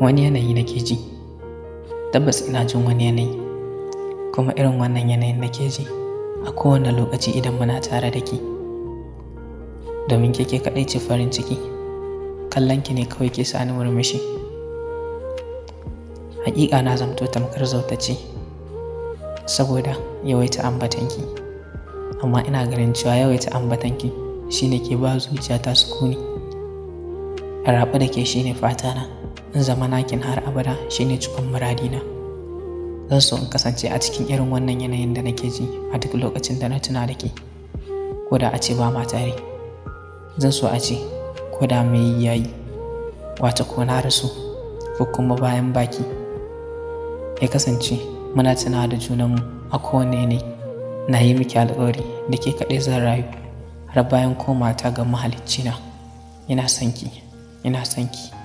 Wani yanayi nake ji. Tabbas ina jin wani yanayi. Kuma irin wannan yanayin nake ji a kowane lokaci idan muna tare da ke. Domin ke kaɗai ce farin ciki. Kallon ki ne kawai ke sani murmushi. Haƙiƙa na zamto tamkar zautacce saboda yawaita ambatanki. Amma ina ganin cewa yawaita ambatanki shine ke ba zuciyata sukuni. Raɓa da ke shine fatana. In zama nakin har abada shine cikon muradina. Zan so in kasance a cikin irin wannan yanayin da nake ji a duk lokacin da na tuna da ke. Ko da a ce ba ma tare. Zan so a ce ko da mai yayi, wato ko na rasu ko kuma bayan baki. Ya kasance muna tunawa da junanmu a kowane yanayi. Na yi miki alƙawari da ke kaɗai zan rayu har bayan komata ga Mahaliccina. Ina son ki, ina son ki.